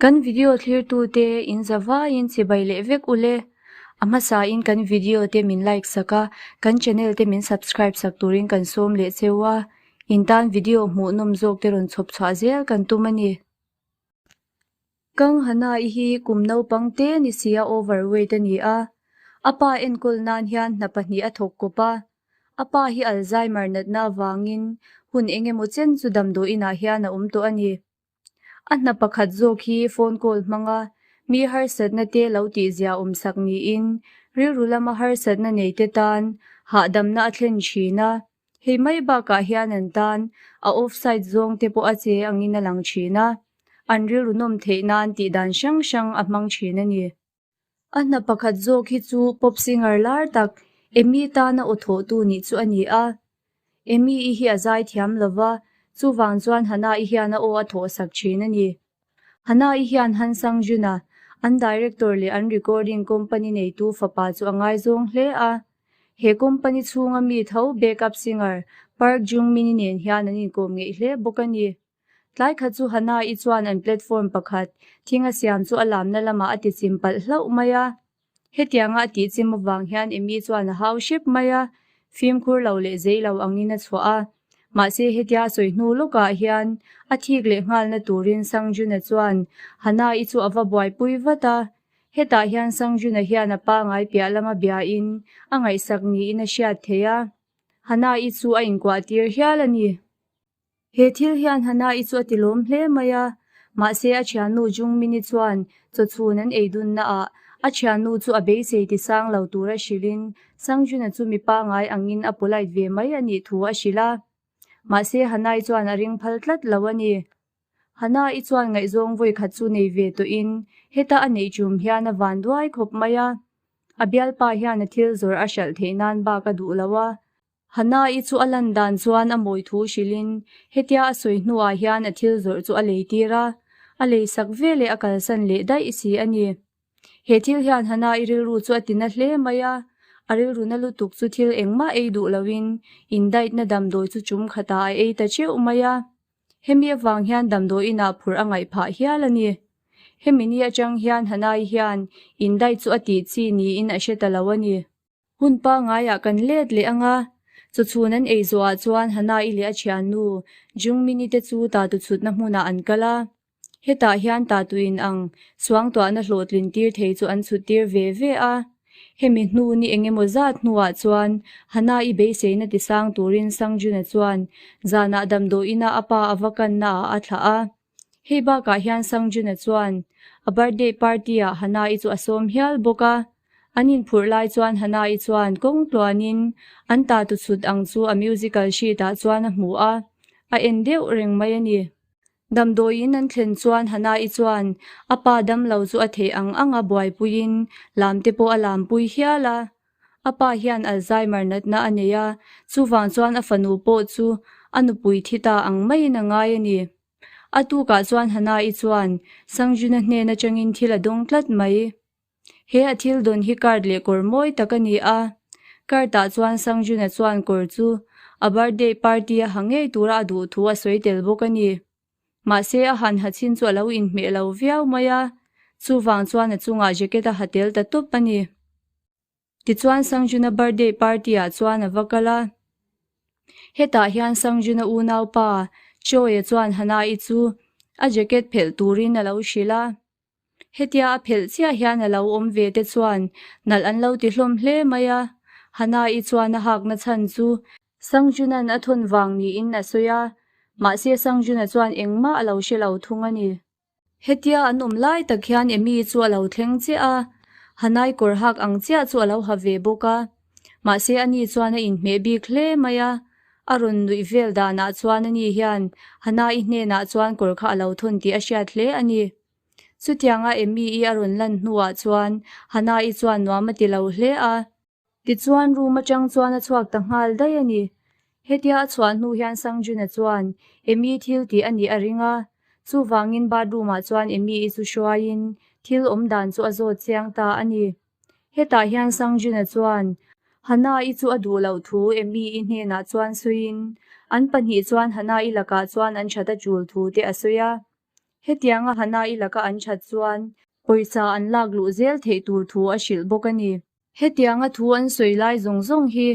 Kan video thlirtute in zavaiin chibai leh vek ule. A hmasain kan video te min like sak a, kan channel te min subscribe sak turin kan sawm leh cheu a, in tan video hmuhnawm zawk te rawn chhawp chhuah zel kan tum a ni. Kang Hana-i hi kum naupang te ni sia overweight a ni a, a pa enkawl nan hian hna pahnih a thawk kawp a, a pa hi Alzheimer natna avangin hun eng emaw chen chu damdawiinah hian a awm tawh a ni. A hna pakhat zawk hi phone call hmanga mi harsatna te lo tihzia awmsak niin rilru lama harsatna neite tan hahdamna a thlen thin a, hei mai bakah hian an tan a offside zawng te pawh a che angin a lang thin a, an rilru nawm theih nan tih dan hrang hrang a hmang thin a ni. A hna pakhat zawk hi chu pop singer lar tak Amy tana aw thawhtu nih chu a ni a. Amy-i hi a zai thiam lo va, chuvang chuan Hana-i hian a aw a thawhsak thin a ni. Hana-i hian Han Sang-jun-a, an director leh an recording company neitu fapa chu a ngaizawng hle a. He company chhunga mi tho backup singer Park Jung-min-i nen hian an inkawm ngeih hle bawk a ni. Tlai khat chu Hana-i chuan an platform pakhat thing a siam chu a lamna lamah a tichim palh hlauh mai a. Hetianga a tihchim avang hian Amy chuan a hau hrep mai a, fimkhur lo leh zei lo angin a chhuah a. Mahse hetia a sawi hnu lawkah hian a thik leh nghalna turin Sangjuna chuan Hana-i chu a va buaipui vat a. Hetah hian Sangjuna hian a pangai piah lama biain a ngaihsak niin a hriat theih a, Hana-i chu a inkuah tir hial a ni. He thil hian Hana-i chu a ti lawm hle mai a, mahse a thiannu Jungmin-i chuan chawchhun an ei dunna ah a thiannu chu a beisei ti sang lo tura hrilhin Sangjun-a chu mi pangai angin a polite ve mai a nih thu a hrilh a. Mahse Hana-i chuan a ring phal tlat lo a ni. Hana-i chuan ngaihzawng vawi khat chu nei ve tawhin heta a neih tum hian a van duai khawp mai a, a bialpa hian a thil zawrh a hralh theih nan bak a duh lo a, Hana-i chu a lan dan chuan a mawi thu hrilhin hetia a sawi hnuah hian a thil zawrh chu a lei tir a, a lei sak veleh a kalsan leh daih si a ni. He thil hian Hana-i rilru chu a ti na hle mai a, a rilru na lutuk chu thil engmah ei duh loin indaihna damdawi chu chum khatah a ei ta teuh mai a. Hemi avang hian damdawi inah phurh a ngaih phah hial a ni. Hemi ni atang hian Hana-i hian indaih chu a tih chi niin a hre ta lo a ni. Hun pangaiah kan let leh ang a, chawchhun an ei zawhah chuan Hana-i leh a thiannu Jungmin-i te chu tatu chhutna hmunah an kal a. Hetah hian tatu in ang suangtuahna hlawhtlin tir thei chu an chhut tir ve ve a. Hemi hnu ni eng emaw zat hnuah chuan Hana-i beiseina tisang turin Sangjun-a chuan zanah damdawiina a pa a va kannaah a thlah a. Hei bakah hian Sangjuna chuan a birthday party ah Hana-i chu a sawm hial bawk a. An inphurh lai chuan Hana-i chuan kawng tluanin an tatu chhut ang chu a musical sheet ah chuan a hmu a, a en deuh reng mai a ni. Damdawiin an thlen chuan Hana-i chuan a pa damlo chu a theih ang ang a buaipuiin lam te pawh a lampui hial a. A pa hian Alzheimer natna a nei a, chuvang chuan a fanu pawh chu a nupui thi ta ang maiin a ngai a ni. A tukah chuan Hana-i chuan Sangjuna hnen atangin thil a dawng tlat mai. He a thil dawn hi card leh kawr mawi tak a ni a. Card ah chuan Sangjuna chuan kawr chu a birthday party a ha ngei tura a duh thu a sawi tel bawk a ni. Mahse a han ha chin chu a lo inhmeh lo viau mai a, chuvang chuan a chungah jacket a ha tel ta tawp a ni. Tichuan Sangjuna birthday party ah chuan a va kal a. Hetah hian Sangjuna unaupa Choi-a chuan Hana-i chu a jacket phelh turin a lo hrilh a. Hetia a phelh chiah hian a lo awm ve te chuan nalh an lo ti hlawm hle mai a. Hana-i chuan a hakna chhan chu Sangjuna'n a thawn vang niin a sawi a, mahse Sangjuna chuan engmah a lo hre lo thung a ni. Hetia an awm lai tak hian Amy chu a lo thleng chiah a, Hanai kawr hak ang chiah chu a lo ha ve bawk a. Mahse ani chuan a inhmeh bik hle mai a, a rawn nuih vel danah chuan ani hian Hanai hnenah chuan kawr kha a lo thawn tih a hriat hle a ni. Chutianga Amy-i a rawn lan hnuah chuan Hanai chuan nuam a ti lo hle a. Tichuan room atang chuan a chhuak ta nghal daih a ni. Hetia a chhuah hnu hian Sangjuna chuan Amy thil tih a nih a ring a, chuvangin bathroom ah chuan Amy-i chu hruaiin thil awm dan chu a zawt chiang ta a ni. Hetah hian Sangjuna chuan Hana-i chu a duh loh thu Amy-i hnenah chuan sawiin an pahnih chuan Hana-i lakah chuan an that a tul thu te a sawi a. Hetianga Hana-i laka an that chuan pawisa an lak luh zel theih tur thu a hrilh bawk a ni. Hetianga thu an sawi lai zawng zawng hi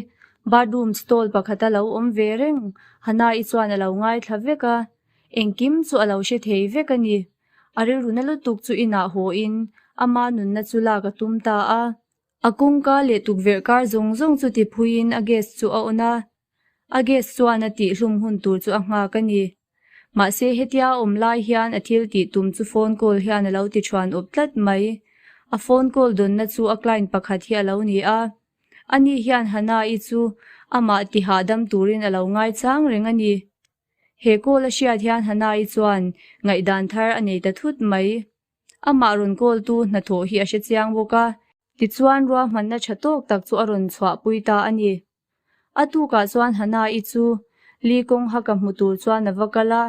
bathroom stall pakhata lo awm ve reng Hana-i chuan a lo ngaithla vek a, engkim chu a lo hre thei vek a ni. A rilru na lutuk chu inah haw in ama nunna chu lak a tum ta a. A kawngka leh tukverh kar zawng zawng chu ti phuiin a gas chu a on a, a gas chuan a tihhlum hun tur chu a nghak a ni. Mahse hetia a awm lai hian a thil tih tum chu phone call hian a lo ti thuan awp tlat mai. A phone call dawnna chu a client pakhat hi a lo ni a. Ani hian Hana-i chu amah ti hahdam turin a lo ngaichang reng a ni. He call a hriat hian Hana-i chuan ngaihdan thar a nei ta thut mai. Amah rawn call-tu hnathawh hi a hre chiang bawk a. Tichuan ruahmanna tha tawk tak chu a rawn chhuahpui ta a ni. A tukah chuan Hana-i chu Lee Kong Hak-a hmu tur chuan a va kal a.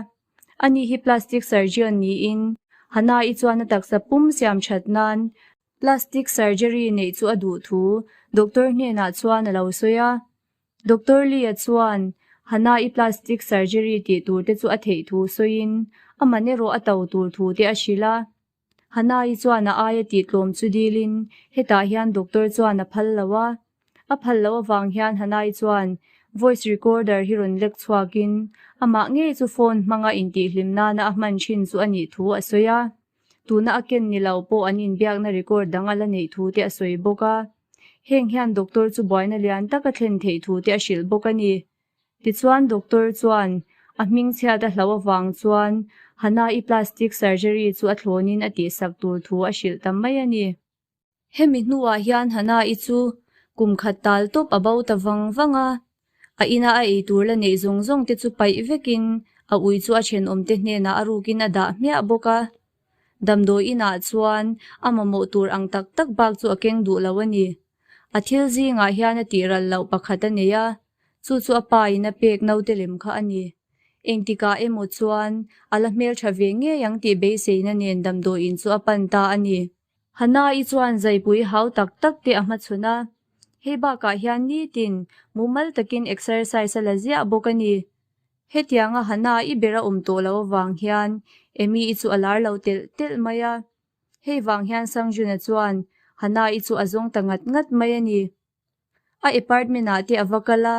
Ani hi plastic surgeon niin Hana-i chuan a taksa pum siam that nan plastic surgery neih chu a duh thu doctor hnenah chuan a lo sawi a. Doctor Lee-a chuan Hana-i plastic surgery tih tur te chu a theih thu sawiin a man erawh a to tur thu te a hrilh a. Hana-i chuan a aia tih tlawm chu dilin hetah hian doctor chuan a phal lo a. A phal loh avang hian Hana-i chuan voice recorder hi rawn lek chhuakin amah ngei chu phone hmanga intihhlim nana a hman thin chu a nih thu a sawi a. Tuna a ken ni lo pawh an inbiakna record dang a la neih thu te a sawi bawk a. Heng hian doctor chu buaina lian tak a thlen theih thu te a hrilh bawk a ni. Tichuan doctor chuan a hmingchhiat a hlauh avang chuan Hana-i plastic surgery chu a thlawnin a tihsak tur thu a hrilh ta mai a ni. Hemi hnuah hian Hana-i chu kum khat tal tawp a bo ta vang vang a, a ina a ei tur la neih zawng zawng te chu paih vekin a ui chu a thenawmte hnenah a rukin a dah hmiah bawk a. Damdawi inah chuan a mamawh tur ang tak tak bak chu a keng duh lo a ni. A thil zingah hian a tih ral loh pakhat a nei a, chu chu a pa in a pek naute lem kha a ni. Engtikah emaw chuan a la hmeltha ve ngei ang tih beiseina nen damdawiin chu a pan ta a ni. Hana-i chuan zaipui hau tak tak te a hmachhawn a, hei bakah hian nitin mumal takin exercise a la ziah bawk a ni. Hetianga Hana-i ber a awm tawh loh avang hian Amy-i chu a lar lo telh telh mai a. Hei vang hian Sangjuna chuan Hana-i chu a zawng ta ngat ngat mai a ni. A apartment ah te a va kal a,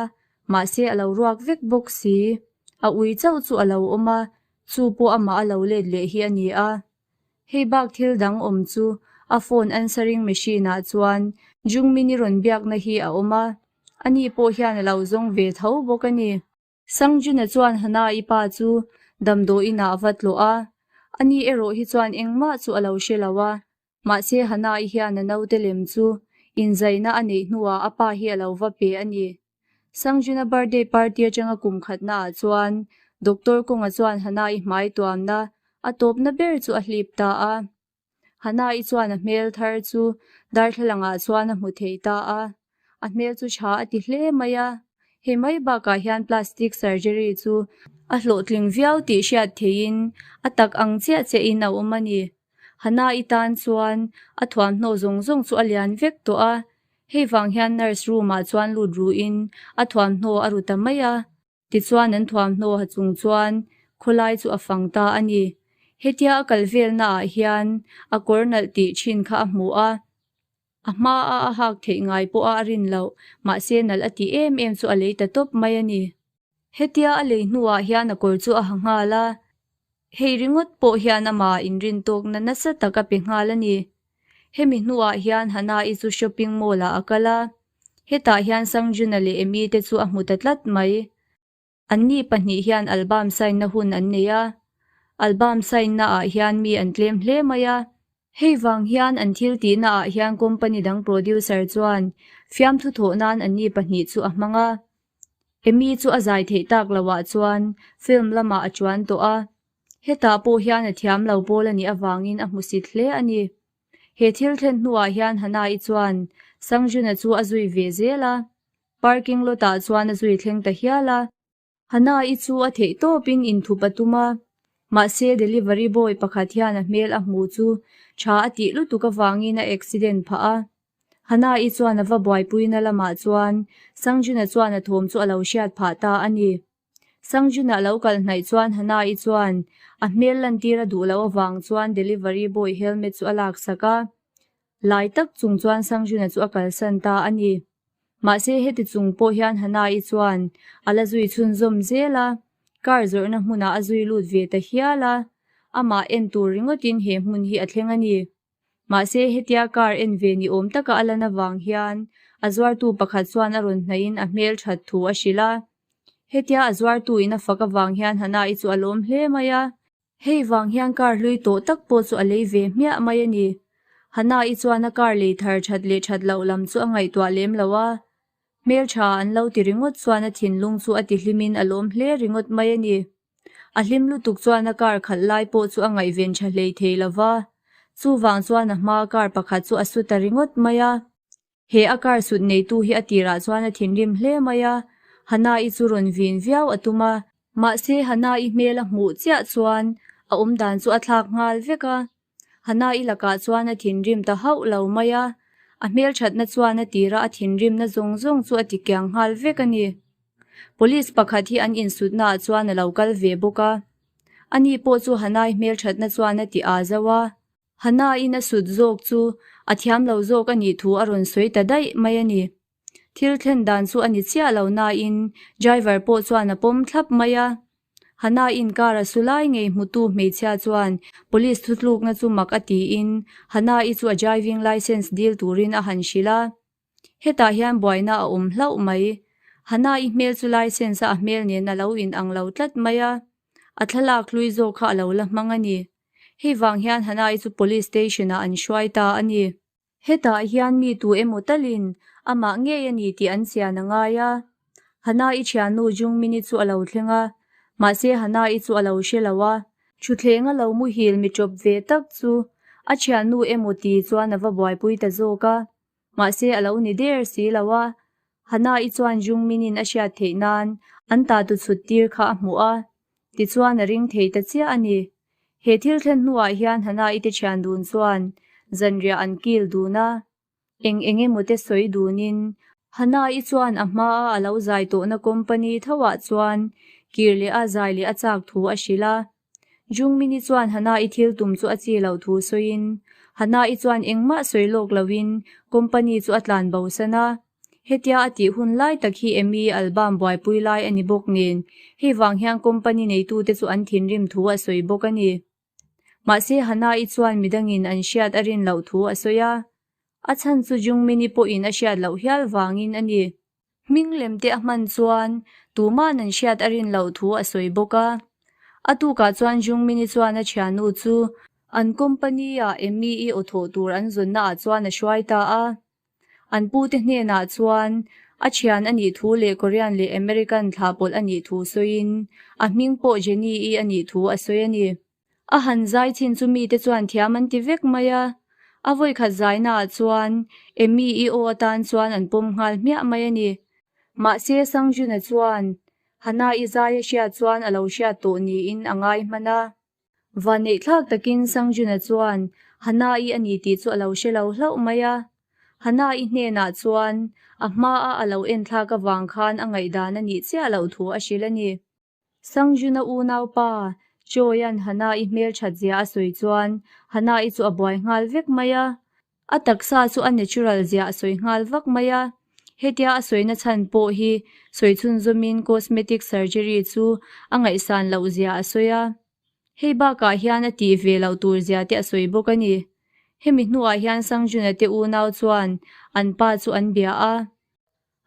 mahse a lo ruak vek bawk si. A ui chauh chu a lo awm a, chu pawh amah a lo let leh hi a ni a. Hei bak thil dang awm chu a phone answering machine ah chuan Jungmin-i rawn biakna hi a awm a, ani pawh hian a lo zawng ve tho bawk a ni. Sangjuna chuan Hana-i pa chu damdawiin ah a va tlawh a, ani erawh hi chuan engmah chu a lo hre lo a, mahse Hana-i hian a naute lem chu inzaina a neih hnuah a pa hi a lo va pe a ni. Sangjuna birthday party atanga kum khatna ah chuan Doctor Kawnga chuan Hana-i hmai tuamna a tawpna ber chu a hlip ta a. Hana-i chuan a hmel thar chu darthlalang ah chuan a hmu thei ta a, a hmel chu tha a ti hle mai a. Hei mai bakah hian plastic surgery chu a hlawhtling viau tih hriat theihin a tak ang chiah chiahin a awm a ni. Hana-i tan chuan a thuamhnaw zawng zawng chu a lian vek tawh a, hei vang hian nurse room ah chuan lut ruhin a thuamhnaw a ru ta mai a. Tichuan an thuamhnaw ha chung chuan khawlai chu a fang ta a ni. Hetia a kal velna ah hian a kawr nalh tih thin kha a hmu a, a hma a a hak theih ngai pawh a a rin loh, mahse nalh a tih em em chu a lei ta tawp mai a ni. Hetia a lei hnuah hian a kawr chu a ha nghal a, hei ringawt pawh hian amah inrin tawkna nasa tak a pe nghal a ni. Hemi hnuah hian Hana-i chu shopping mall ah a kal a, hetah hian Sangjuna leh Amy te chu a hmu ta tlat mai. Anni pahnih hian album sign na hun an nei a, album sign na ah hian mi an tlem hle mai a. Hei vang hian an thil tihna ah hian company dang producer chuan fiamthu thawh nan anni pahnih chu a hmang a. Amy chu a zai theih tak loh ah chuan film lamah a chuan tawh a, Hetah pawh hian a thiam lo pawl a nih avangin a hmusit hle a ni. He thil thlen hnuah hian Hana-i chuan Sangjuna chu a zui ve zel a, parking lot ah chuan a zui thleng ta hial a. Hana-i chu a theih tawpin inthup a tum a, mahse delivery boy pakhat hian a hmel a hmuh chu tha a tih lutuk avangin a accident phah a. Hana-i chuan a va buaipuina lamah chuan Sangjuna chuan a thawm chu a lo hriat phah ta a ni. Sangjun-a lo kal hnaih chuan Hana-i chuan a hmel lantir a duh loh avang chuan delivery boy helmet chu a laksak a. Lai tak chung chuan Sangjun-a chu a kalsan ta a ni. Mahse heti chung pawh hian Hana-i chuan a la zui chhunzawm zel a, car zawrhna hmunah a zui lut ve ta hial a, amah en tur ringawtin he hmun hi a thleng a ni. Mahse hetia car en ve ni awm taka a lan avang hian a zuartu pakhat chuan a rawn hnaihin a hmel that thu a hrilh a. Hetia a zuartu in a fak avang hian Hana-i chu a lawm hle mai a. Hei vang hian car hlui tawh tak pawh chu a lei ve hmiah mai a ni. Hana-i chuan a car lei thar that leh that loh lam chu a ngaihtuah lem lo a. Hmeltha an lo ti ringawt chuan a thinlung chu a tihlimin a lawm hle ringawt mai a ni. A hlim lutuk chuan a car khalh lai pawh chu a ngaihven tha hlei thei lo va, chuvang chuan a hmaa car pakhat chu a su ta ringawt mai a. He a car sut neitu hi a tirah chuan a thinrim hle mai a, Hana-i chu rawn vin viau a tum a. Mahse Hana-i hmel a hmuh chiah chuan a awmdan chu a thlak nghal vek a. Hana-i lakah chuan a thinrim ta hauh lo mai a, a hmelthatna chuan a tira a thinrimna zawng zawng chu a ti kiang nghal vek a ni. Police pakhat hi an insutnaah chuan a lo kal ve bawk a, ani pawh chu Hana-i hmelthatna chuan a ti aa zauh a. Hana-in a sut zawk chu a thiam lo zawk a nih thu a rawn sawi ta daih mai a ni. Thil thlen dan chu a ni chiah lo nain driver pawh chuan a pawm thlap mai a. Hana inkar a su lai ngei hmutu hmeichhia chuan police thutlukna chu mak a tiin Hana-i chu a driving licence dil turin a han hrilh a. Hetah hian buaina a awm hlauh mai. Hana-i hmel chu licence a a hmel nen a lo inang lo tlat mai a. A thlalak hlui zawk kha a lo la hmang a ni. Hei vang hian Hana-i chu police station-ah an hruai ta a ni. Hetah hian mi tu emaw talin amah ngei a ni tih an chian a ngai a. Hana-i thiannu Jungmin-i chu a lo thleng a, mahse Hana-i chu a lo hre lo a. Thutthleng a lo muhil mi ṭawp ve tak chu a thiannu emaw ti chuan a va buaipui ta zawk a, mahse a lo ni der si lo a. Hana-i chuan Jungmin-in a hriat theih nan an ta tu chhut tir kha a hmuh a, tichuan a ring thei ta chiah a ni. He thil thlen hnuah hian Hana-i te thian dun chuan zanriah an kil dun a, eng eng emaw te sawi dunin Hana-i chuan a hmaa a lo zai tawhna company thoah chuan kir leh a zai leh a chak thu a hrilh a. Jungmin-i chuan Hana-i thil tum chu a chi loh thu sawiin Hana-i chuan engmah sawi lawk loin company chu a tlan bosan a. Hetia a tih hun lai tak hi Emmy album buaipui lai a ni bawk nen, hei vang hian company neitute chu an thinrim thu a sawi bawk a ni. Mahse Hana-i chuan midangin an hriat a rin loh thu a sawi a, a chhan chu Jungmin-i pawhin a hriat loh hial vangin a ni. Hming lem te a hman chuan tuma'n an hriat a rin loh thu a sawi bawk a. A tukah chuan Jungmin-i chuan a thiannu chu an company-ah Emmy-i aw thawh tur an zawnna ah chuan a hruai ta a. An pute hnenah chuan a thian a nih thu leh Korean leh American thlah pawlh a nih thu sawiin a hming pawh Jenny-i a nih thu a sawi a ni. A han zai chin chu mite chuan thiam an ti vek mai a, a vawikhat zainaah chuan Emmy-i aw atan chuan an pawm nghal hmiah mai a ni. Mahse Sangjun-a chuan Hana-i zai a hriat chuan a lo hriat tawh niin a ngai hman a. Vanneihthlak takin Sangjuna chuan Hana-i a ni tih chu a lo hre lo hlauh mai a. Hana-i hnenah chuan a hmaa a lo enthlak avang khan a ngaihdan a nih chiah loh thu a hrilh a ni. Sangjuna unaupa Choi-a'n Hana-i hmelthat zia a sawi chuan Hana-i chu a buai nghal vek mai a. A taksa chu a natural zia a sawi nghal vak mai a, hetia a sawina chhan pawh hi sawi chhunzawmin cosmetic surgery chu a ngaihsan loh zia a sawi a. Hei bakah hian a tih ve loh tur zia te a sawi bawk a ni. Hemi hnuah hian Sangjuna te unau chuan an pa chu an bia a.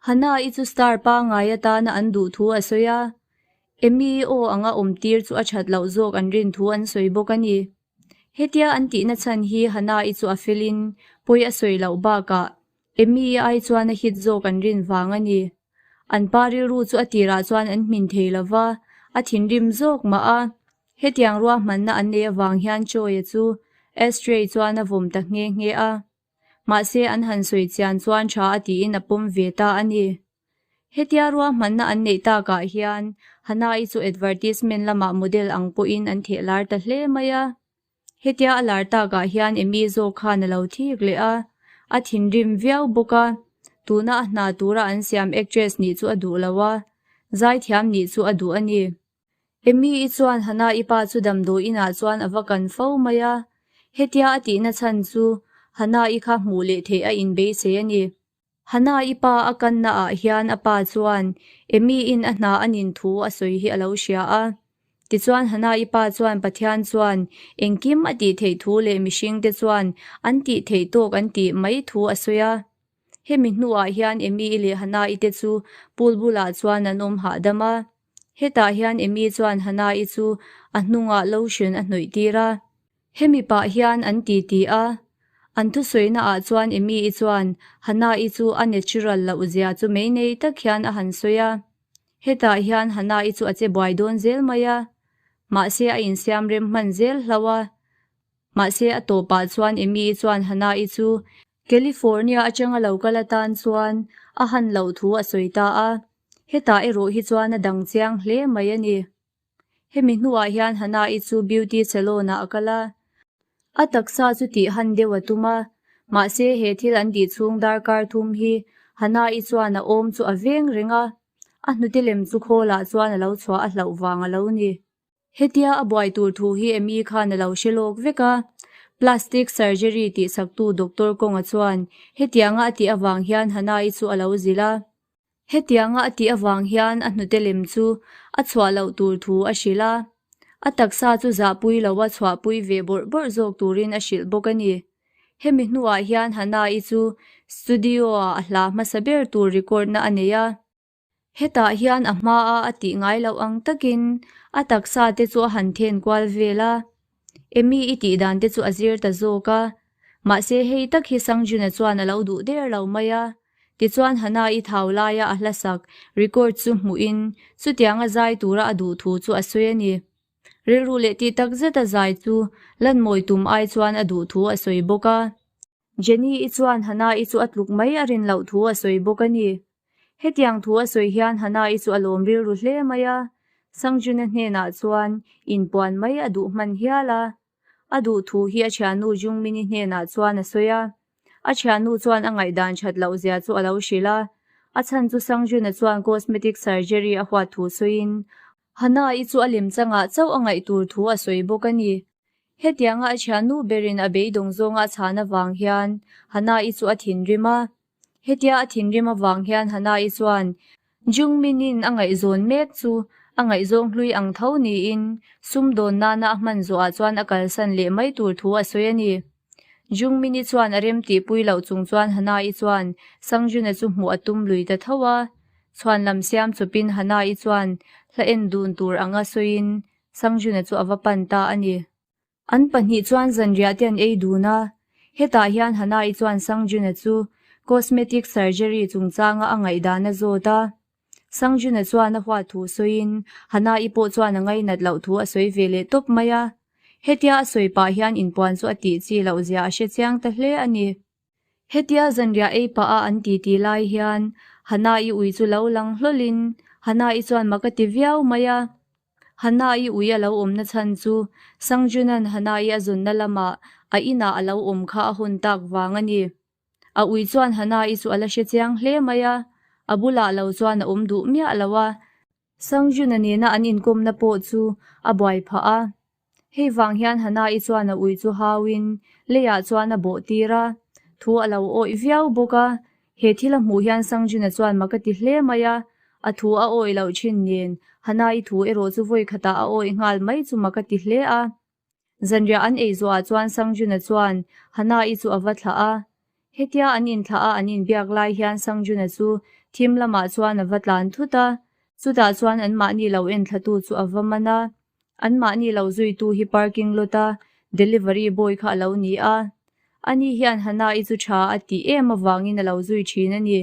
Hana-i chu star pangngai atana an duh thu a sawi a, Emmy-i aw anga awm tir chu a that loh zawk an rin thu an sawi bawk a ni. Hetia an tihna chhan hi Hana-i chu a felin pawi a sawi loh bakah Emmy-i ai chuan a hit zawk an rin vang a ni. An pa rilru chu a tirah chuan an hmin thei lo va, a thinrim zawk mah a. Hetiang ruahmanna an nei avang hian Choi-a chu Ashtray chuan a vawm ta nghe nghe a. Mahse an han sawi chian chuan tha a tiin a pawm ve ta a ni. Hetia ruahmanna an neih takah hian Hana-i chu advertisement lamah model ang pawhin an theh lar ta hle mai a. Hetia a lar takah hian Emmy zawk khan a lo thik leh a, a thinrim viau bawk a. Tuna a hna tura an siam actress nih chu a duh lo a. Zaithiam nih chu a duh a ni. Amy-i chuan Hannah-i pa chu damdawi inah chuan a va kan fo mai a. Hetia a tihna chhan chu Hannah-i kha hmuh leh theih a inbeisei a ni. Hannah-i pa a kanna ah hian a pa chuan Amy-in a hna a nin thu a sawi hi a lo hria a. Tichuan Hannah-i pa chuan Pathian chuan engkim a tih theih thu leh mihringte chuan an tih theih tawk an tih mai thu a sawi a. Hemi hnuah hian Amy-i leh Hannah-i te chu pool bulah chuan an awm hahdam a. Hetah hian Amy chuan Hannah-i chu a hnungah lotion a hnawih tir a. Hemi pah hian an ti ti a. An thusawi naah chuan Amy-i chuan Hannah-i chu a natural loh zia chu mei nei tak hian a han sawi a. Hetah hian Hannah-i chu a che buai dawn zel mai a. Mahse a insiam rem hman zel hlauh a. Mahse a tawpah chuan Amy-i chuan Hannah-i chu California atanga lo kal atan chuan a han loh thu a sawi ta a, hetah erawh hi chuan a dang chiang hle mai a ni. Hemi hnuah hian Hannah-i chu beauty salon-ah a kal a, a taksa chu tih han deuh a tum a, mahse he thil an tih chhung darkar thum hi Hannah-i chuan a awm chu a veng reng a, a hnute lem chu khawlah chuan a lo chhuah a hlauh vang a lo ni. Hetia a buai tur thu hi Amy khan a lo hre lawk vek a. Plastic surgery tih saktu Doctor Kawnga chuan hetianga a tih avang hian Hannah-i chu a lo zilh a. Hetianga a tih avang hian a hnute lem chu a chhuah loh tur thu a hrilh a. A taksa chu zahpui loa chhuahpui ve bawrh bawrh zawk turin a hrilh bawk a ni. Hemi hnuah hian Hannah-i chu studio-ah a hla hmasa ber tur record-na a nei a. Hetah hian a hmaa a tih ngai loh ang takin a taksa te chu a han then kual vel a, Amy i tih dan te chu a zir ta zawk a, mahse hei tak hi Sangjuna chuan a lo duh der lo mai a, tichuan Hana i thau laia a hlasak record chu hmuhin chutianga zai tura a duh thu chu a sawi a ni. Rilru leh tih tak zeta zai chu lanmawi tum ai chuan a duh thu a sawi bawk a. Jenny-i chuan Hannah-i chu a tluk mai a rin loh thu a sawi bawk a ni. Hetiang thu a sawi hian Hannah-i chu a lawm rilru hle mai a, Sangjuna hnenah chuan inpuan mai a duh hman hial a. A duh thu hi a thiannu Jungmin-i hnenah chuan a sawi a. A thiannu chuan a ngaihdan that loh zia chu a lo hrilh a. A chhan chu Sangjuna chuan cosmetic surgery a huat thu sawiin Hannah-i chu a lemchangah chauh a ngaih tur thu a sawi bawk a ni. Hetianga a thiannu berin a beidawng zawnga a chhan avang hian Hannah-i chu a thinrim a. Hetia a thinrim avang hian Hannah-i chuan Jungmin-in a ngaihzawn mek chu a ngaihzawng hlui ang tho niin sumdawn nana a hman zawhah chuan a kalsan leh mai tur thu a sawi a ni. Jungmin-i chuan a rem tihpui loh chung chuan Hannah-i chuan Sangjun-a chu hmuh a tum lui ta tho a. Chhuan lam siam chawpin Hannah-i chuan hla en dun tur anga sawiin Sangjun-a chu a va pan ta a ni. An pahnih chuan zanriah te an ei dun a, hetah hian Hannah-i chuan Sangjun-a chu cosmetic surgery chungchanga a ngaihdan a zawt a. Sangjun-a chuan a huat thu sawiin Hannah-i pawh chuan a ngainat loh thu a sawi ve leh tawp mai a. Hetia a sawi pah hian inpuan chu a tih chi loh zia a hre chiang ta hle a ni. Hetia zanriah ei pah a an ti ti lai hian Hannah-i ui chu lo lang hlawlhin Hannah-i chuan mak a ti viau mai a. Hannah-i ui a lo awmna chhan chu Sangjuna'n Hannah-i a zawnna lamah a inah a lo awm kha a hawn tak vang a ni. A ui chuan Hannah-i chu a la hre chiang hle mai a, a bulah lo chuan a awm duh miah lo a. Sangjuna nena an inkawmna pawh chu a buai phah a. Hei vang hian Hannah-i chuan a ui chu hauin leiah chuan a bawh tir a, thu a lo awih viau bawk a. He thil a hmuh hian Sangjuna chuan mak a ti hle mai a, a thu a awih loh thin nen Hannah-i thu erawh chu vawi khatah a awih nghal mai chu mak a ti hle a. Zanriah an ei zawhah chuan Sangjuna chuan Hannah-i chu a va thlah a. Hetia an inthlah a an inbiak lai hian Sangjuna chu thim lamah chuan a va tlan thut a. Chutah chuan anmahni lo enthlatu chu a va man a. Anmahni lo zuitu hi parking lot a delivery boy kha a lo ni a. Ani hian Hannah-i chu tha a tih em avangin a lo zui thin a ni.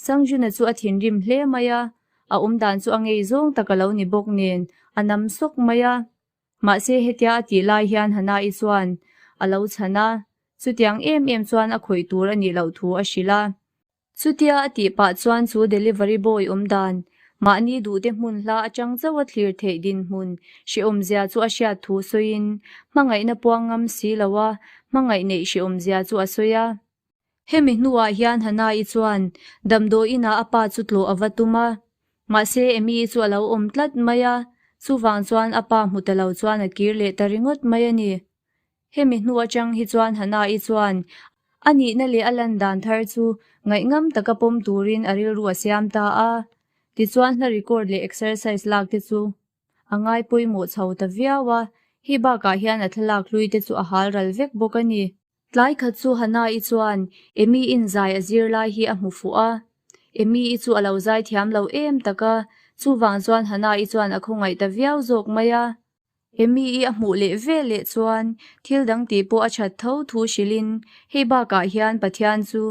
Sangjuna chu a thinrim hle mai a, a awmdan chu a ngei zawng tak a lo ni bawk nen a nam sawk mai a. Mahse hetia a tih lai hian Hannah-i chuan a lo chhan a, chutiang em em chuan a khawih tur a nih loh thu a hrilh a. Chutia a tih pah chuan chu delivery boy awm dan, mahni duhte hmun hla atang chauh a thlir theih dinhmun hrehawmzia chu a hriat thu sawiin, hmangaihna puang ngam si lo a, hmangaih neih hrehawmzia chu a sawi a. Hemi hnuah hian Hannah-i chuan damdawi inah a pa chu tlawh a va tum a. Mahse Amy-i chu a lo awm tlat mai a, chuvang chuan a pa hmu ta lo chuan a kir leh ta ringawt mai a ni. Hemi hnu atang hi chuan Hannah-i chuan a nihna leh a lan dan thar chu ngaihngam taka pawm turin a rilru a siam ta a. Tichuan hla record leh exercise lak te chu a ngai pawimawh chho ta viau a, hei bakah hian a thlalak hlui te chu a hal ral vek bawk a ni. Tlai khat chu Hannah-i chuan Amy-in zai a zir lai hi a hmu fuh a. Amy-i chu a lo zai thiam lo em tak a, chuvang chuan Hannah-i chuan a khawngaih ta viau zawk mai a. Amy-i a hmuh leh ve leh chuan thil dang tih pawh a that tho thu hrilhin hei bakah hian Pathian chu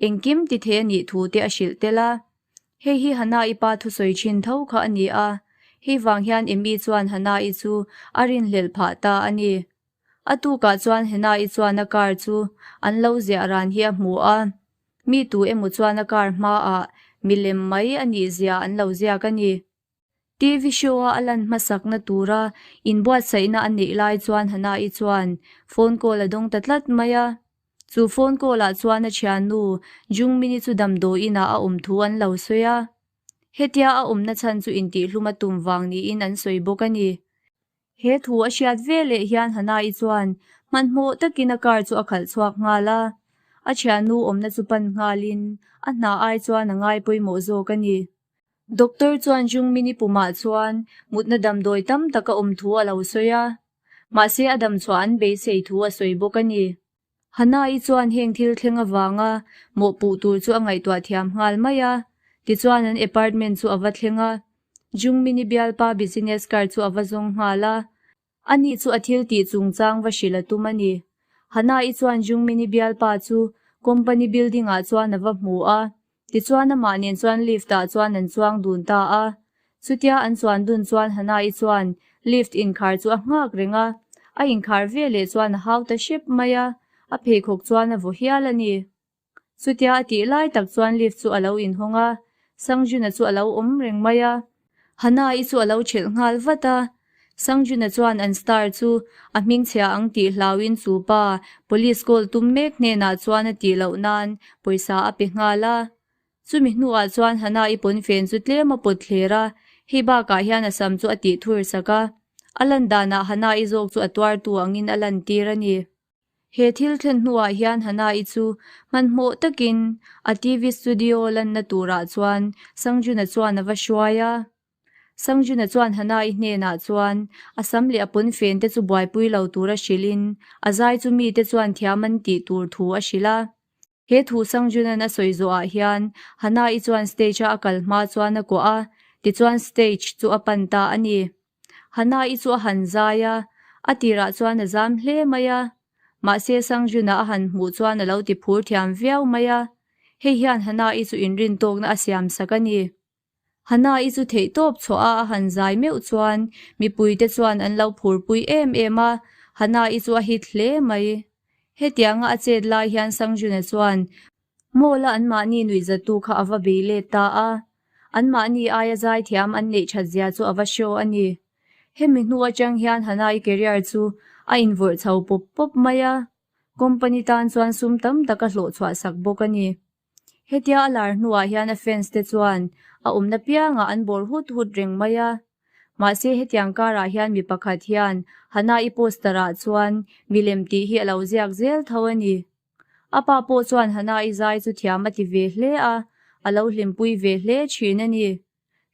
engkim ti thei a nih thu te a hrilh tel a. Hei hi Hannah-i pa thusawi thin tho kha a ni a, hei vang hian Amy chuan Hannah-i chu a rinhlelh phah ta a ni. A tukah chuan Hannah-i chuan a car chu an lo ziah ran hi a hmu a, mi tu emaw chuan a car hmaah milem mai a nih zia an lo ziak a ni. TV show-a a lan hmasakna tura inbuatsaihna a neih lai chuan Hannah-i chuan phone call a dawng ta tlat mai a. Chu phone call-ah chuan a thiannu Jungmin-i chu damdawiinah a awm thu an lo sawi a. Hetia a awmna chhan chu intihhlum a tum vang niin an sawi bawk a ni. He thu a hriat veleh hian Hannah-i chuan hmanhmawh takin a car chu a khalh chhuak nghal a. A thiannu awmna chu pan nghalin a hna ai chuan a ngai pawimawh zawk a ni. Doctor chuan Jungmin-i pumah chuan mutna damdawi tam tak a awm thu a lo sawi a, mahse a damchhuah an beisei thu a sawi bawk a ni. Hannah-i chuan heng thil thleng avanga mawhpuh tur chu a ngaihtuah thiam nghal mai a, tichuan an apartment chu a va thleng a, Jungmin-i bialpa business card chu a va zawng nghal a. Ani chu a thil tih chungchang va hrilh a tum a ni. Hannah-i chuan Jungmin-i bialpa chu company building-ah chuan a va hmu a, tichuan amah nen chuan lift-ah chuan an chuang dun ta a. Chutia an chuan dun chuan Hannah-i chuan lift inkhar chu a nghak reng a, a inkhar veleh chuan a hau ta hrep mai a, a pheikhawk chuan a vaw hial a ni. Chutia a tih lai tak chuan lift chu a lo inhawng a, Sangjuna chu a lo awm reng mai a. Hannah-i chu a lo ṭhelh nghal vat a, Sangjuna chuan an star chu a hmingchhia ang tih hlauin chu pa police call tum mek hnenah chuan a tih loh nan pawisa a pe nghal a. Chumi hnuah chuan Hannah-i pawnfen chu tlem a pawt thler a, hei bakah hian a sam chu a tih thur sak a. A lan danah Hannah-i zawk chu a tuartu angin a lantir a ni. He thil thlen hnuah hian Hannah-i chu hmanhmawh takin a TV studio lanna turah chuan Sangjuna chuan a va hruai a. Sangjuna chuan Hannah-i hnenah chuan a sam leh a pawnfen te chu buaipui lo tura hrilhin a zai chu mite chuan thiam an tih tur thu a hrilh a. He thu Sangjunan a sawi zawhah hian Hannah-i chuan stage-a a kal hma chuan a kuah a, tichuan stage chu a pan ta a ni. Hannah-i chu a han zai a, a tirah chuan a zam hle mai a. Mahse Sangjuna a han hmuh chuan a lo ti phur thiam viau mai a, hei hian Hannah-i chu inrintawkna a siam sak a ni. Hannah-i chu theihtawp chhuah a a han zai meuh chuan mipuite chuan an lo phurpui em em a, Hannah-i chu a hit hle mai. Hetianga a chet lai hian Sangjuna chuan Mall-a anmahni nuihzattu kha a va bei let ta a, anmahni aia zaithiam an neih that zia chu a va show a ni. Hemi hnu atang hian Hannah-i career chu a invawrh chho pawp pawp mai a, company tan chuan sum tam tak a hlawh chhuah sak bawk a ni. Hetia a lar hnuah hian a fans te chuan a awmna piangah an bawr hut hut reng mai a. Mahse hetiang karah hian mi pakhat hian Hannah-i poster ah chuan milem tih hi a lo ziak zel tho a ni. A pa pawh chuan Hannah-i zai chu thiam a ti ve hle a, a lo hlimpui ve hle thin a ni.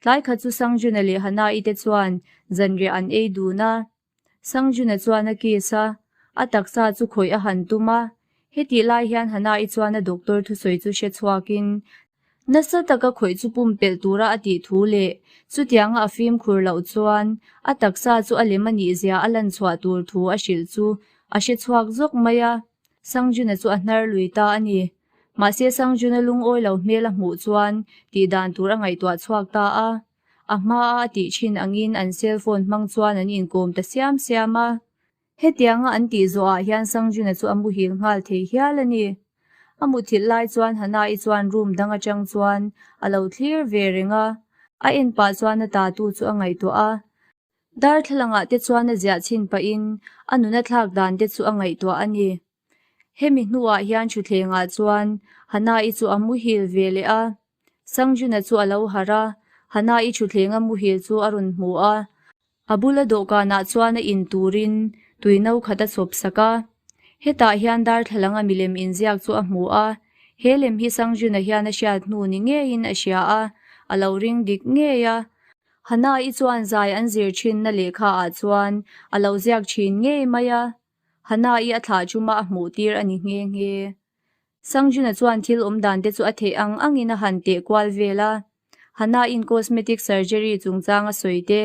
Tlai khat chu Sangjuna leh Hannah-i te chuan zanriah an ei dun a. Sangjuna chuan a kiss a, a taksa chu khawih a han tum a. Hetih lai hian Hannah-i chuan a doctor thusawi chu hre chhuakin nasa taka khawih chu pumpelh tura a tih thu leh chutianga a fimkhur loh chuan a taksa chu a lem a nih zia a lan chhuah tur thu a hrilh chu a hre chhuak zawk mai a. Sangjuna chu a hnar lui ta a ni. Mahse Sangjuna lungawi lo hmel a hmuh chuan tih dan tur a ngaihtuah chhuak ta a. A hmaa a tih thin angin an cell phone hmang chuan an inkawm ta siam siam a. Hetianga an tih zawhah hian Sangjuna chu a muhil nghal thei hial a ni. A muthilh lai chuan Hannah-i chuan room dang atang chuan a lo thlir ve reng a. A en pah chuan a tatu chu a ngaihtuah a. Darthlalangah te chuan a ziah chhin pahin a nuna thlak dan te chu a ngaihtuah a ni. Hemi hnuah hian thutthlengah chuan Hannah-i chu a muhil ve leh a, Sangjuna chu a lo harh a. Hana-i thuthlenga muhil chu a rawn hmu a. A bula dawhkanah chuan a in turin tui no khat a chhawp sak a. Hetah hian darthlalanga milem inziak chu a hmu a, he lem hi Sangjuna hian a hriat hnu ni ngeiin a hria a, a lo ring dik ngei a. Hana-i chuan zai an zir thinna lehkha ah chuan a lo ziak thin ngei mai a, Hana-i a thlah chuma a hmuh tir a ni nghe nghe. Sangjuna chuan thil awm dan te chu a theih ang angin a han teh kual vel a, Hana-in cosmetic surgery chungchang a sawi te,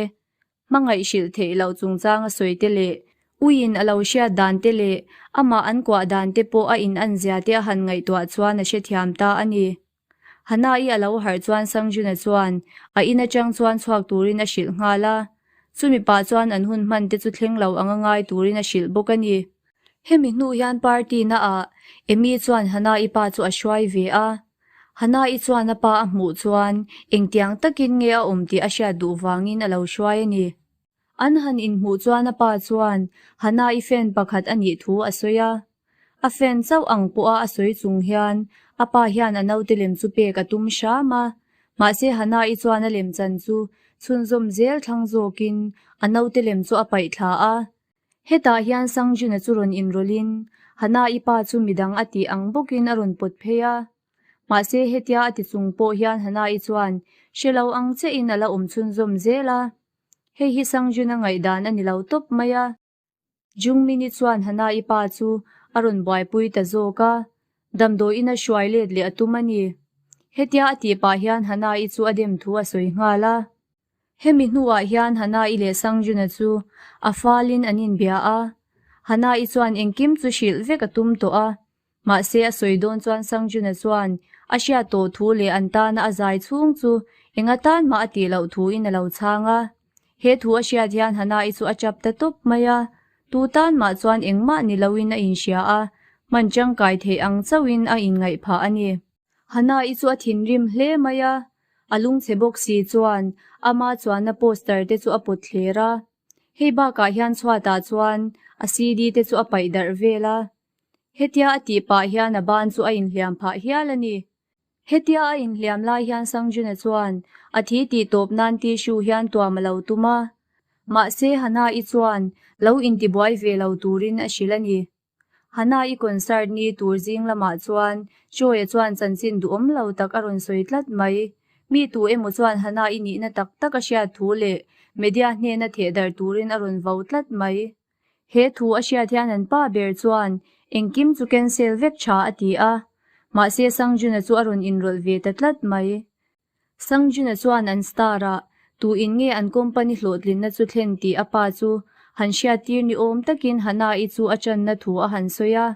hmangaih hrilh theih loh chungchang a sawi te leh uiin a lo hriat dan te leh amah an kuah dan te pawh a in an zia te a han ngaihtuah chuan a hrethiam ta a ni. Hana-i a lo harh chuan Sangjuna chuan a in atang chuan chhuak turin a hrilh nghal a, chumi pah chuan an hun hman te chu thleng lo anga ngai turin a hrilh bawk a ni. Hemi hnu hian party na ah Amy chuan Hana-i pa chu a hruai ve a, Hana-i chuan a pa a hmuh chuan engtiang takin nge a awm tih a hriat duh vangin a lo hruai a ni. An han inhmuh chuan a pa chuan Hana-i fan pakhat a nih thu a sawi a. A fan chauh ang pawha a sawi chung hian a pa hian a naute lem chu pek a tum hram a. Mahse Hana-i chuan a lemchan chu chhunzawm zel thlang zawkin a naute lem chu a paih thla a. Hetah hian Sangjuna chu rawn inrawlhin Hana-i pa chu midang a tih ang bawkin a rawn pawt phei a. Mahse hetia a ti chung pawh hian Hana-i chuan hre lo ang chiahin a la awm chhunzawm zel a. Hei hi Sangjuna ngaihdan a ni lo tawp mai a. Jungmini chuan Hana-i pa chu a rawn buaipui ta zawk a, damdawiin a hruai let leh a tum a ni. Hetia a tih pah hian Hana-i chu a dem thu a sawi nghal a. Hemi hnuah hian Hana-i leh Sangjuna chu a falin an inbia a, Hana-i chuan engkim chu hrilh vek a tum tawh a, mahse a sawi dawn chuan Sangjuna chuan a hriat tawh thu leh an tana a zai chhung chu enga tan mah a tih loh thuin a lo chhang a. He thu a hriat hian Hana-i chu a chap ta tawp mai a, tu tan mah chuan engmah ni loin a inhria a, hman tangkai theih ang chauhin a inngaih phah a ni. Hana-i chu a thinrim hle mai a, a lungchhe bawk si chuan ama chuanna poster te chu a pawt thler a. Hei bakah hian chhuatah chuan a CD te chu a paih darh vel a. Hetia a tih pah hian a ban chu a inhliam phah hial a ni. Hetia a inhliam lai hian Sangjuna chuan a thi tih tawp nan tissue hian tuam a lo tum a. Mahse Hana-i chuan lo intibuai ve lo turin a hrilh a ni. Hana-i concert ni tur zing lamah chuan Joy-a chuan chanchin duhawm lo tak a rawn sawi tlat mai. Mi tu emaw chuan Hana-i nihna tak tak a hriat thu leh media hnena theh darh turin a rawn vo tlat mai. He thu a hriat hian an pa ber chuan engkim chu cancel vek tha a ti a, mahse Sangjuna chu a rawn inrawlh ve ta tlat mai. Sangjuna chuan an star a, tu in nge an company hlawhtlinna chu thlen tih a pa chu han hriattir ni awm takin Hana-i chu a channa thu a han sawi a.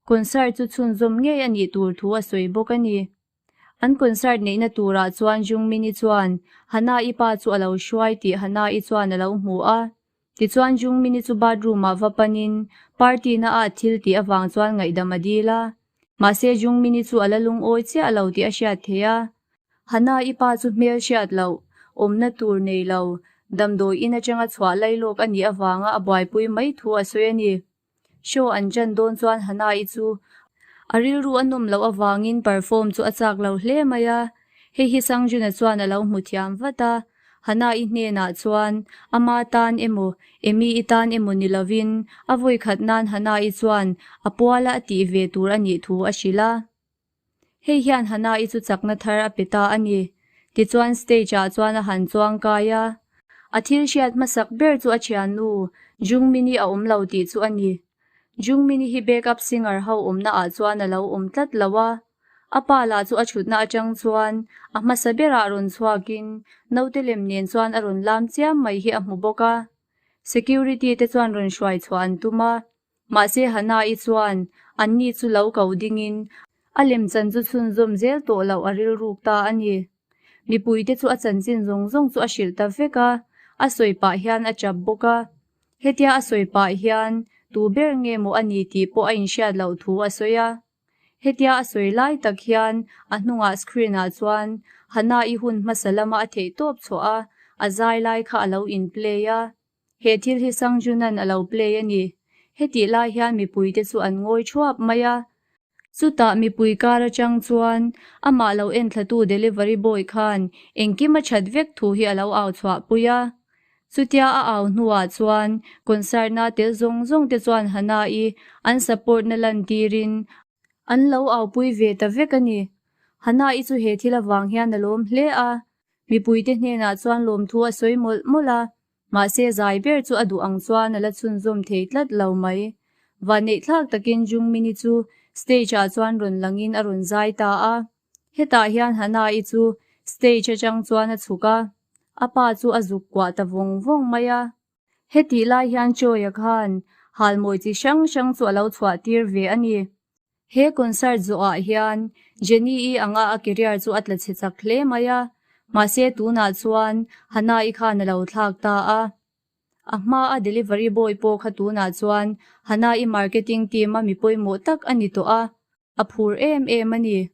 Concert chu chhunzawm ngei a nih tur thu a sawi bawk a ni. An concert neihna turah chuan Jungmin-i chuan Hana-i pa chu a lo hruai tih Hana-i chuan a lo hmu a. Tichuan Jungmin-i chu bathroom-ah va panin party na ah thil tih avang chuan ngaihdam a dil a. Mahse Jungmin-i chu a la lungawi chiah lo tih a hriat theih a. Hana-i pa chu hmel hriat loh, awmna tur nei lo, damdawi in atanga chhuah lailawk a nih avanga a buaipui mai thu a sawi a ni. Show an ṭan dawn chuan Hana-i chu a rilru a nawm loh avangin perform chu a chak lo hle mai a. Hei hi Sangjuna chuan a lo hmu thiam vat a, Hana-i hnenah chuan ama tan emaw, Amy-i tan emaw ni lovin a vawikhat nan Hana-i chuan a puala a tih ve tur a nih thu a hrilh a. Hei hian Hana-i chu chakna thar a pe ta a ni. Tichuan stage-ah chuan a han chuang kai a. A thil hriat hmasak ber chu a thiannu Jungmin-i a awm lo tih chu a ni. Jungmin-i hi backup singer ho awmna ah chuan a lo awm tlat lo a. A pa lah chu a thutna atang chuan a hmasa berah rawn chhuakin naute lem nen chuan a rawn lam chiam mai hi a hmu bawk a. Security te chuan rawn hruai chhuah an tum a. Mahse Hana-i chuan anni chu lo ko dingin a lemchan chu chhunzawm zel tawh loh a rilruk ta a ni. Mipuite chu a chanchin zawng zawng chu a hrilh ta vek a, a sawi pah hian a chap bawk a. Hetia a sawi pah hian tu ber nge maw a ni tih pawh a inhriat loh thu a sawi a. Hetia a sawi lai tak hian a hnungah screen ah chuan Hana-i hun hmasa lama a theihtawp chhuah a, a zai lai kha a lo in play a. He thil hi Sangjunan a lo play a ni. Hetih lai hian mipuite chu an ngawi thuap mai a. Chutah mipui kar atang chuan amah lo enthlatu delivery boy khan engkim a that vek thu hi a lo au chhuah pui a. Chutia a au hnuah chuan concert na tel zawng zawng te chuan Hana-i an support na lantirin an lo aupui ve ta vek a ni. Hana-i chu he thil avang hian a lawm hle a, mipuite hnenah chuan lawmthu a sawi mawlh mawlh a, mahse zai ber chu a duh ang chuan a la chhunzawm thei tlat lo mai. Vanneihthlak takin Jungmini chu stage ah chuan rawn langin a rawn zai ta a, hetah hian Hana-i chu stage atang chuan a chhuk a, a pa chu a zuk kuah ta vawng vawng mai a. Hetih lai hian Chawia khan halmawi chi hrang hrang chu a lo chhuah tir ve a ni. He concert zawhah hian Jenny-i anga a career chu a tla chhe chak hle mai a, mahse tunah chuan Hana-i khan a lo thlak ta a. A hmaa delivery boy pawh kha tunah chuan Hana-i marketing team a mi pawimawh tak a ni tawh a, A phur em em a ni.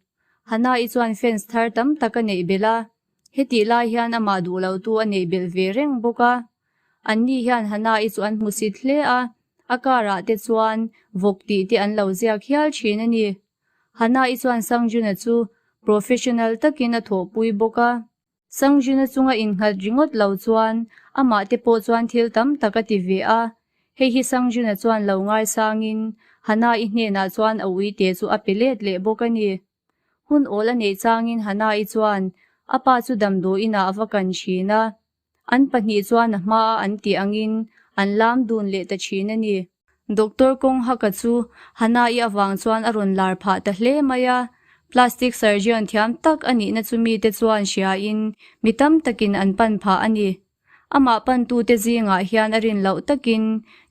Hana-i chuan fans thar tam tak a neih belh a, hetih lai hian amah duh lotu a neih belh ve reng bawk a. Anni hian Hana-i chu an hmusit hle a, a car ah te chuan vawk tih te an lo ziak hial thin a ni. Hana-i chuan Sangjun-a chu professional takin a thawhpui bawk a. Sangjuna chunga innghat ringawt lo chuan amah te pawh chuan thil tam tak a ti ve a, hei hi Sangjuna chuan lo ngaisangin Hana-i hnenah chuan a uite chu a pe let leh bawk a ni. Hun awl a neih changin Hana-i chuan a pa chu damdawiinah a va kan thin a, an pahnih chuan a hmaa an tih angin an lam dun leh ta thin a ni. Doctor Kong Haka chu Hana-i avang chuan a rawn lar phah ta hle mai a, plastic surgeon thiam tak a nihna chu mite chuan hriain mi tam takin an pan phah a ni. Amah pantute zingah hian a rin loh takin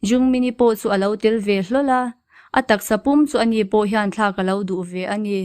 Jungmini pawh chu a lo tel ve hlawl a, a taksa pum chu ani pawh hian thlak a lo duh ve a ni.